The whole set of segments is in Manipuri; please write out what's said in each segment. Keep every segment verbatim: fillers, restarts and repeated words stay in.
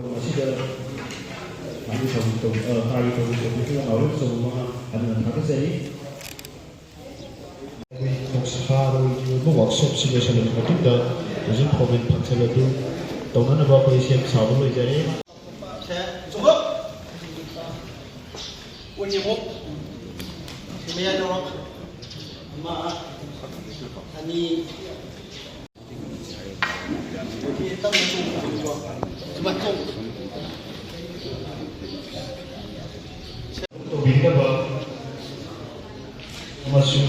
ꯃꯁꯤꯗ ꯊꯧꯔꯤ ꯊꯧꯔꯤ ꯇꯧ-, ꯑ, ꯊꯥꯒꯤ ꯊꯧꯔꯤ ꯇꯧꯕꯤꯕ ꯅꯥꯎꯔꯦꯝ ꯆꯧꯕ ꯃꯉꯥ ꯍꯟꯅ ꯊꯥꯒꯠꯆꯔꯤ꯫ ꯑꯩꯈꯣꯏ ꯊꯧꯁꯥꯔꯣꯜꯒꯤ ꯑꯣꯏꯕ ꯋꯥꯛꯁꯣꯞꯁꯤ ꯂꯣꯏꯁꯤꯜꯂꯕ ꯃꯇꯨꯡꯗ ꯍꯧꯖꯤꯛ ꯐꯣꯔꯃꯦꯜ ꯐꯪꯁꯟ ꯑꯗꯨ ꯇꯧꯅꯅꯕ ꯑꯩꯈꯣꯏ ꯁꯦꯝ ꯁꯥꯕ ꯂꯣꯏꯖꯔꯦ꯫ ꯁꯦ, ꯆꯨꯝꯃꯣ꯫ ꯑꯣꯟ ꯌꯦꯡꯉꯣ꯫ ꯁꯤ ꯃꯌꯥꯏ ꯂꯧꯔꯣ꯫ ꯑꯃ, ꯑꯅꯤ, ꯇꯧꯕꯤꯒꯗꯕ ꯑꯃꯁꯨꯡ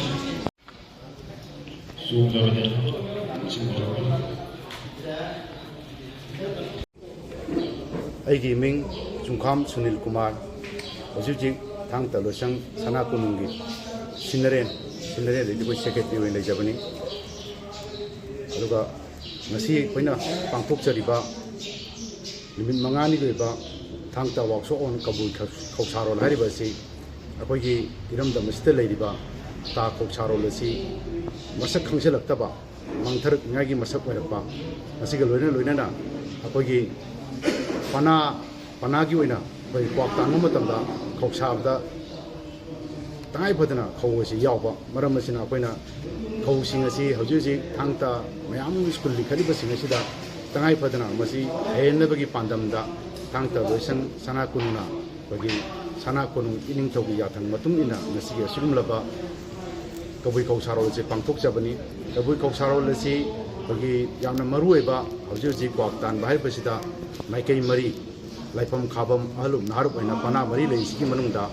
ꯆꯣꯡꯖꯕꯗ ꯆꯤꯡꯕꯤꯔꯛꯄ꯫ ꯑꯩꯒꯤ ꯃꯤꯡ ꯆꯨꯡꯈꯥꯝ ꯁꯨꯅꯤꯜ ꯀꯨꯃꯥꯔ, ꯍꯧꯖꯤꯛ ꯍꯧꯖꯤꯛ ꯊꯥꯡ ꯇꯥ ꯂꯣꯏꯁꯪ ꯁꯅꯥ ꯀꯣꯅꯨꯡꯒꯤ ꯁꯤꯟꯅꯔꯦꯟ, ꯁꯤꯟꯅꯔꯦꯟꯗꯒꯤ ꯑꯩꯈꯣꯏ ꯁꯦꯀ꯭ꯔꯦꯇꯔꯤ ꯑꯣꯏꯅ ꯂꯩꯖꯕꯅꯤ꯫ ꯑꯗꯨꯒ ꯉꯁꯤ ꯑꯩꯈꯣꯏꯅ ꯄꯥꯡꯊꯣꯛꯆꯔꯤꯕ ꯅꯨꯃꯤꯠ ꯃꯉꯥꯅꯤꯒꯤ ꯑꯣꯏꯕ ꯊꯥꯡ ꯇꯥ ꯋꯥꯛꯁꯣꯞ ꯑꯣꯟ ꯀꯕꯨꯏ ꯈꯧ-, ꯈꯧꯁꯥꯔꯣꯜ ꯍꯥꯏꯔꯤꯕ ꯑꯁꯤ ꯑꯩꯈꯣꯏꯒꯤ ꯏꯔꯝꯗꯝ ꯑꯁꯤꯗ ꯂꯩꯔꯤꯕ ꯇꯥ ꯈꯧꯁꯥꯔꯣꯜ ꯑꯁꯤ ꯃꯁꯛ ꯈꯪꯖꯤꯜꯂꯛꯇꯕ, ꯃꯥꯡꯊꯔꯛꯅꯤꯉꯥꯏꯒꯤ ꯃꯁꯛ ꯑꯣꯏꯔꯛꯄ, ꯃꯁꯤꯒ ꯂꯣꯏꯅ ꯂꯣꯏꯅꯅ ꯑꯩꯈꯣꯏꯒꯤ ꯄꯅꯥ, ꯄꯅꯥꯒꯤ ꯑꯣꯏꯅ ꯑꯩꯈꯣꯏ ꯀ꯭ꯋꯥꯛ ꯇꯥꯟꯕ ꯃꯇꯝꯗ ꯈꯧꯁꯥꯕꯗ ꯇꯉꯥꯏ ꯐꯗꯅ ꯈꯧ ꯑꯁꯤ ꯌꯥꯎꯕ ꯃꯔꯝ ꯑꯁꯤꯅ ꯑꯩꯈꯣꯏꯅ ꯈꯧꯁꯤꯡ ꯑꯁꯤ ꯍꯧꯖꯤꯛ ꯍꯧꯖꯤꯛ ꯊꯥꯡ ꯇꯥ ꯃꯌꯥꯝ ꯑꯃ ꯁ꯭ꯀꯨꯜ ꯂꯤꯡꯈꯠꯂꯤꯕꯁꯤꯡ ꯑꯁꯤꯗ ꯇꯉꯥꯏ ꯐꯗꯅ ꯃꯁꯤ ꯍꯩꯍꯟꯅꯕꯒꯤ ꯄꯥꯟꯗꯝꯗ ꯊꯥꯡ ꯇꯥ ꯂꯣꯏꯁꯪ ꯁꯅꯥ ꯀꯣꯅꯨꯡꯅ ꯑꯩꯈꯣꯏꯒꯤ ꯁꯅꯥ ꯀꯣꯅꯨꯡ ꯏꯅꯤꯡꯊꯧꯒꯤ ꯌꯥꯊꯪ ꯃꯇꯨꯡ ꯏꯟꯅ ꯉꯁꯤꯒꯤ ꯑꯁꯤꯒꯨꯝꯂꯕ ꯀꯕꯨꯏ ꯈꯧꯁꯥꯔꯣꯜ ꯑꯁꯤ ꯄꯥꯡꯊꯣꯛꯆꯕꯅꯤ꯫ ꯀꯕꯨꯏ ꯈꯧꯁꯥꯔꯣꯜ ꯑꯁꯤ ꯑꯩꯈꯣꯏꯒꯤ ꯌꯥꯝꯅ ꯃꯔꯨꯑꯣꯏꯕ ꯍꯧꯖꯤꯛ ꯍꯧꯖꯤꯛ ꯀ꯭ꯋꯥꯛ ꯇꯥꯟꯕ ꯍꯥꯏꯕꯁꯤꯗ ꯃꯥꯏꯀꯩ ꯃꯔꯤ, ꯂꯥꯏꯐꯝ, ꯈꯥꯕꯝ, ꯑꯍꯜꯂꯨꯞ, ꯅꯍꯥꯔꯨꯞ ꯑꯣꯏꯅ ꯄꯅꯥ ꯃꯔꯤ ꯂꯩꯔꯤꯁꯤꯒꯤ ꯃꯅꯨꯡꯗ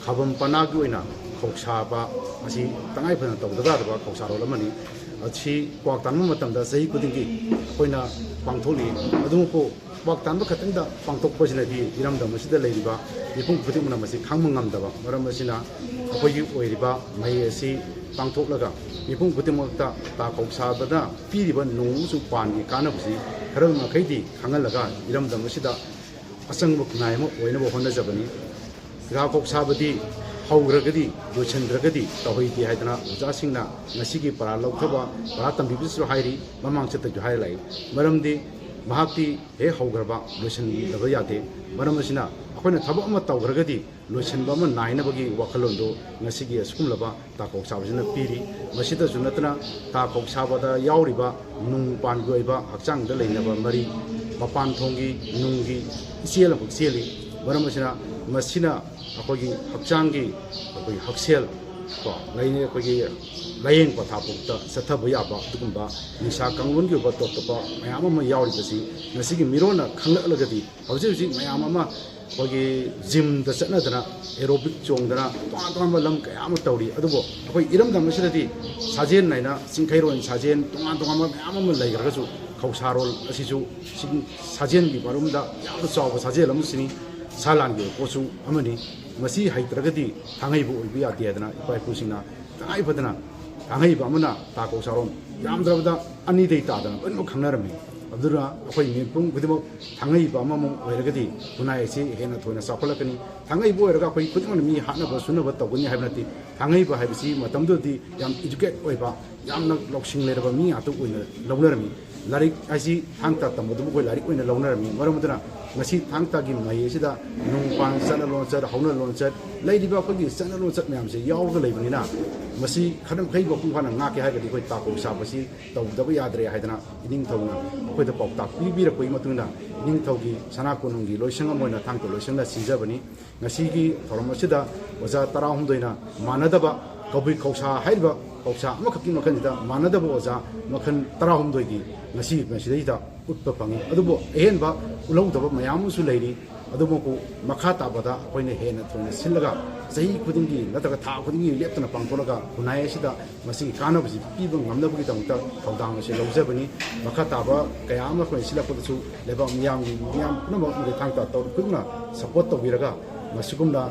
ꯈꯥꯕꯝ ꯄꯅꯥꯒꯤ ꯑꯣꯏꯅ ꯈꯧꯁꯥꯕ ꯑꯁꯤ ꯇꯉꯥꯏ ꯐꯗꯅ ꯇꯧꯗꯕ ꯌꯥꯗꯕ ꯈꯧꯁꯥꯔꯣꯜ ꯑꯃꯅꯤ꯫ ꯑꯁꯤ ꯀ꯭ꯋꯥꯛ ꯇꯥꯟꯕ ꯃꯇꯝꯗ ꯆꯍꯤ ꯈꯨꯗꯤꯡꯒꯤ ꯑꯩꯈꯣꯏꯅ ꯄꯥꯡꯊꯣꯛꯂꯤ꯫ ꯑꯗꯨꯃꯛꯄꯨ ꯀ꯭ꯋꯥꯛ ꯇꯥꯟꯕ ꯈꯛꯇꯪꯗ ꯄꯥꯡꯊꯣꯛꯄꯁꯤꯅꯗꯤ ꯏꯔꯝꯗꯝ ꯑꯁꯤꯗ ꯂꯩꯔꯤꯕ ꯃꯤꯄꯨꯝ ꯈꯨꯗꯤꯡꯃꯛꯅ ꯃꯁꯤ ꯈꯪꯕ ꯉꯝꯗꯕ ꯃꯔꯝ ꯑꯁꯤꯅ ꯑꯩꯈꯣꯏꯒꯤ ꯑꯣꯏꯔꯤꯕ ꯃꯍꯩ ꯑꯁꯤ ꯄꯥꯡꯊꯣꯛꯂꯒ ꯃꯤꯄꯨꯝ ꯈꯨꯗꯤꯡꯃꯛꯇ ꯇꯥ ꯈꯧꯁꯥꯕꯗ ꯄꯤꯔꯤꯕ ꯅꯣꯡ ꯑꯃꯁꯨꯡ ꯄꯥꯟꯒꯤ ꯀꯥꯟꯅꯕꯁꯤ ꯈꯔ ꯃꯈꯩꯗꯤ ꯈꯪꯍꯜꯂꯒ ꯏꯔꯝꯗꯝ ꯑꯁꯤꯗ ꯑꯆꯪꯕ ꯈꯨꯟꯅꯥꯏ ꯑꯃ ꯑꯣꯏꯅꯕ ꯍꯣꯠꯅꯖꯕꯅꯤ꯫ ꯇꯥ ꯈꯧꯁꯥꯕꯗꯤ ꯍꯧꯈ꯭ꯔꯒꯗꯤ ꯂꯣꯏꯁꯤꯟꯗ꯭ꯔꯒꯗꯤ ꯇꯧꯍꯩꯗꯦ ꯍꯥꯏꯗꯅ ꯑꯣꯖꯥꯁꯤꯡꯅ ꯉꯁꯤꯒꯤ ꯄꯔꯥ ꯂꯧꯊꯕ, ꯄꯔꯥ ꯇꯝꯕꯤꯕꯁꯤꯁꯨ ꯍꯥꯏꯔꯤ, ꯃꯃꯥꯡ ꯆꯠꯇꯁꯨ ꯍꯥꯏꯔ ꯂꯥꯛꯏ꯫ ꯃꯔꯝꯗꯤ ꯃꯍꯥꯛꯇꯤ ꯍꯦꯛ ꯍꯧꯈ꯭ꯔꯕ ꯂꯣꯏꯁꯤꯟꯗꯕ ꯌꯥꯗꯦ꯫ ꯃꯔꯝ ꯑꯁꯤꯅ ꯑꯩꯈꯣꯏꯅ ꯊꯕꯛ ꯑꯃ ꯇꯧꯈ꯭ꯔꯒꯗꯤ ꯂꯣꯏꯁꯤꯟꯕ ꯑꯃ ꯅꯥꯏꯅꯕꯒꯤ ꯋꯥꯈꯜꯂꯣꯟꯗꯨ ꯉꯁꯤꯒꯤ ꯑꯁꯤꯒꯨꯝꯂꯕ ꯇꯥ ꯀꯧꯁꯥꯕꯁꯤꯅ ꯄꯤꯔꯤ꯫ ꯃꯁꯤꯗꯁꯨ ꯅꯠꯇꯅ ꯇꯥ ꯀꯧꯁꯥꯕꯗ ꯌꯥꯎꯔꯤꯕ ꯅꯨꯡ ꯃꯄꯥꯟꯒꯤ ꯑꯣꯏꯕ ꯍꯛꯆꯥꯡꯗ ꯂꯩꯅꯕ ꯃꯔꯤ, ꯃꯄꯥꯟ ꯊꯣꯡꯒꯤ ꯅꯨꯡꯒꯤ ꯏꯆꯦꯜ ꯑꯃꯈꯛ ꯆꯦꯜꯂꯤ꯫ ꯃꯔꯝ ꯑꯁꯤꯅ ꯃꯁꯤꯅ ꯑꯩꯈꯣꯏꯒꯤ ꯍꯛꯆꯥꯡꯒꯤ ꯑꯩꯈꯣꯏꯒꯤ ꯍꯛꯁꯦꯜ ꯀꯣ, ꯂꯩꯅꯤ ꯑꯩꯈꯣꯏꯒꯤ ꯂꯥꯏꯌꯦꯡ ꯄꯊꯥꯞꯇ ꯆꯠꯊꯕ ꯌꯥꯕ ꯑꯗꯨꯒꯨꯝꯕ ꯅꯤꯁꯥ ꯀꯥꯡꯂꯣꯟꯒꯤ ꯑꯣꯏꯕ ꯇꯣꯞ ꯇꯣꯞꯄ ꯃꯌꯥꯝ ꯑꯃ ꯌꯥꯎꯔꯤꯕꯁꯤ ꯉꯁꯤꯒꯤ ꯃꯤꯔꯣꯟꯅ ꯈꯪꯂꯛꯂꯒꯗꯤ ꯍꯧꯖꯤꯛ ꯍꯧꯖꯤꯛ ꯃꯌꯥꯝ ꯑꯃ ꯑꯩꯈꯣꯏꯒꯤ ꯖꯤꯝꯗ ꯆꯠꯅꯗꯅ, ꯑꯦꯔꯣꯕꯤꯛ ꯆꯣꯡꯗꯅ, ꯇꯣꯉꯥꯟ ꯇꯣꯉꯥꯟꯕ ꯂꯝ ꯀꯌꯥ ꯑꯃ ꯇꯧꯔꯤ꯫ ꯑꯗꯨꯕꯨ ꯑꯩꯈꯣꯏ ꯏꯔꯝꯗꯝ ꯑꯁꯤꯗꯗꯤ ꯁꯥꯖꯦꯜ ꯍꯥꯏꯅ ꯆꯤꯡꯈꯩꯔꯣꯟ ꯁꯥꯖꯦꯜ ꯇꯣꯉꯥꯟ ꯇꯣꯉꯥꯟꯕ ꯃꯌꯥꯝ ꯑꯃ ꯂꯩꯈ꯭ꯔꯒꯁꯨ ꯈꯧꯁꯥꯔꯣꯜ ꯑꯁꯤꯁꯨ ꯁꯤꯒꯤ ꯁꯥꯖꯦꯜꯒꯤ ꯃꯔꯨꯝꯗ ꯌꯥꯝꯅ ꯆꯥꯎꯕ ꯁꯥꯖꯦꯜ ꯑꯃꯁꯨꯅꯤ, ꯁꯥ ꯂꯥꯟꯒꯤ ꯑꯣꯏꯕ ꯄꯣꯠꯁꯨ ꯑꯃꯅꯤ꯫ ꯃꯁꯤ ꯍꯩꯇ꯭ꯔꯒꯗꯤ ꯊꯥꯡꯍꯩꯕ ꯑꯣꯏꯕ ꯌꯥꯗꯦ ꯍꯥꯏꯗꯅ ꯏꯄꯥ ꯏꯄꯨꯁꯤꯡꯅ ꯇꯉꯥꯏ ꯐꯗꯅ ꯊꯥꯡꯍꯩꯕ ꯑꯃꯅ ꯇꯥ ꯀꯧꯁꯥꯔꯣꯜ ꯌꯥꯝꯗ꯭ꯔꯕꯗ ꯑꯅꯤꯗꯩ ꯇꯥꯗꯅ ꯂꯣꯏꯅꯃꯛ ꯈꯪꯅꯔꯝꯃꯤ꯫ ꯑꯗꯨꯅ ꯑꯩꯈꯣꯏ ꯃꯤꯄꯨꯝ ꯈꯨꯗꯤꯡꯃꯛ ꯊꯥꯡꯍꯩꯕ ꯑꯃꯃꯨꯛ ꯑꯣꯏꯔꯒꯗꯤ ꯈꯨꯟꯅꯥꯏ ꯑꯁꯤ ꯍꯦꯟꯅ ꯊꯣꯏꯅ ꯆꯥꯎꯈꯠꯂꯛꯀꯅꯤ꯫ ꯊꯥꯡꯍꯩꯕ ꯑꯣꯏꯔꯒ ꯑꯩꯈꯣꯏ ꯈꯨꯗꯤꯡꯃꯛꯅ ꯃꯤ ꯍꯥꯠꯅꯕ ꯁꯨꯅꯕ ꯇꯧꯒꯅꯤ ꯍꯥꯏꯕ ꯅꯠꯇꯦ꯫ ꯊꯥꯡꯍꯩꯕ ꯍꯥꯏꯕꯁꯤ ꯃꯇꯝꯗꯨꯗꯗꯤ ꯌꯥꯝ educate ꯑꯣꯏꯕ, ꯌꯥꯝꯅ ꯂꯧꯁꯤꯡ ꯂꯩꯔꯕ ꯃꯤ ꯉꯥꯛꯇ ꯑꯣꯏꯅ ꯂꯧꯅꯔꯝꯃꯤ꯫ ꯂꯥꯏꯔꯤꯛ ꯍꯥꯏꯁꯤ ꯊꯥꯡ ꯇꯥ ꯇꯝꯕꯗꯨꯕꯨ ꯑꯩꯈꯣꯏ ꯂꯥꯏꯔꯤꯛ ꯑꯣꯏꯅ ꯂꯧꯅꯔꯝꯃꯤ꯫ ꯃꯔꯝ ꯑꯗꯨꯅ ꯉꯁꯤ ꯊꯥꯡ ꯇꯥꯒꯤ ꯃꯍꯩ ꯑꯁꯤꯗ ꯅꯨꯡ ꯃꯄꯥꯟ, ꯆꯠꯅ ꯂꯣꯟꯆꯠ, ꯍꯧꯅ ꯂꯣꯟꯆꯠ, ꯂꯩꯔꯤꯕ ꯑꯩꯈꯣꯏꯒꯤ ꯆꯠꯅ ꯂꯣꯟꯆꯠ ꯃꯌꯥꯝꯁꯦ ꯌꯥꯎꯔꯒ ꯂꯩꯕꯅꯤꯅ ꯃꯁꯤ ꯈꯔ ꯃꯈꯩ ꯃꯄꯨꯡ ꯐꯥꯅ ꯉꯥꯛꯀꯦ ꯍꯥꯏꯔꯒꯗꯤ ꯑꯩꯈꯣꯏ ꯇꯥ ꯀꯧꯁꯥꯕꯁꯤ ꯇꯧꯗꯕ ꯌꯥꯗ꯭ꯔꯦ ꯍꯥꯏꯗꯅ ꯏꯅꯤꯡꯊꯧꯅ ꯑꯩꯈꯣꯏꯗ ꯄꯥꯎꯇꯥꯛ ꯄꯤꯕꯤꯔꯛꯄꯒꯤ ꯃꯇꯨꯡ ꯏꯟꯅ ꯏꯅꯤꯡꯊꯧꯒꯤ ꯁꯅꯥ ꯀꯣꯅꯨꯡꯒꯤ ꯂꯣꯏꯁꯪ ꯑꯃ ꯑꯣꯏꯅ ꯊꯥꯡ ꯇꯥ ꯂꯣꯏꯁꯪꯅ ꯁꯤꯟꯖꯕꯅꯤ꯫ ꯉꯁꯤꯒꯤ ꯊꯧꯔꯝ ꯑꯁꯤꯗ ꯑꯣꯖꯥ ꯇꯔꯥꯍꯨꯝꯗꯣꯏꯅ ꯃꯥꯟꯅꯗꯕ ꯀꯕꯨꯏ ꯈꯧꯁꯥ ꯍꯥꯏꯔꯤꯕ ꯈꯧꯁꯥ ꯑꯃꯈꯛꯀꯤ ꯃꯈꯜꯁꯤꯗ ꯃꯥꯟꯅꯗꯕ ꯑꯣꯖꯥ ꯃꯈꯜ ꯇꯔꯥꯍꯨꯝꯗꯣꯏꯒꯤ ꯉꯁꯤ ꯃꯁꯤꯗꯩꯗ ꯎꯠꯄ ꯐꯪꯉꯤ꯫ ꯑꯗꯨꯕꯨ ꯑꯍꯦꯟꯕ ꯎꯠꯍꯧꯗꯕ ꯃꯌꯥꯝ ꯑꯃꯁꯨ ꯂꯩꯔꯤ꯫ ꯑꯗꯨꯃꯛꯄꯨ ꯃꯈꯥ ꯇꯥꯕꯗ ꯑꯩꯈꯣꯏꯅ ꯍꯦꯟꯅ ꯊꯣꯏꯅ ꯁꯤꯜꯂꯒ ꯆꯍꯤ ꯈꯨꯗꯤꯡꯒꯤ ꯅꯠꯇ꯭ꯔꯒ ꯊꯥ ꯈꯨꯗꯤꯡꯒꯤ ꯂꯦꯞꯇꯅ ꯄꯥꯡꯊꯣꯛꯂꯒ ꯈꯨꯟꯅꯥꯏ ꯑꯁꯤꯗ ꯃꯁꯤꯒꯤ ꯀꯥꯟꯅꯕꯁꯤ ꯄꯤꯕ ꯉꯝꯅꯕꯒꯤꯗꯃꯛꯇ ꯊꯧꯗꯥꯡ ꯑꯁꯤ ꯂꯧꯖꯕꯅꯤ꯫ ꯃꯈꯥ ꯇꯥꯕ ꯀꯌꯥ ꯑꯃ ꯑꯩꯈꯣꯏꯅ ꯁꯤꯜꯂꯛꯄꯗꯁꯨ ꯂꯩꯕꯥꯛ ꯃꯤꯌꯥꯝꯒꯤ, ꯃꯤꯌꯥꯝ ꯄꯨꯝꯅꯃꯛ ꯑꯃꯗꯤ ꯊꯥꯡ ꯇꯥ ꯇꯧꯔ ꯈꯨꯗꯤꯡꯃꯛꯅ support ꯇꯧꯕꯤꯔꯒ ꯃꯁꯤꯒꯨꯝꯅ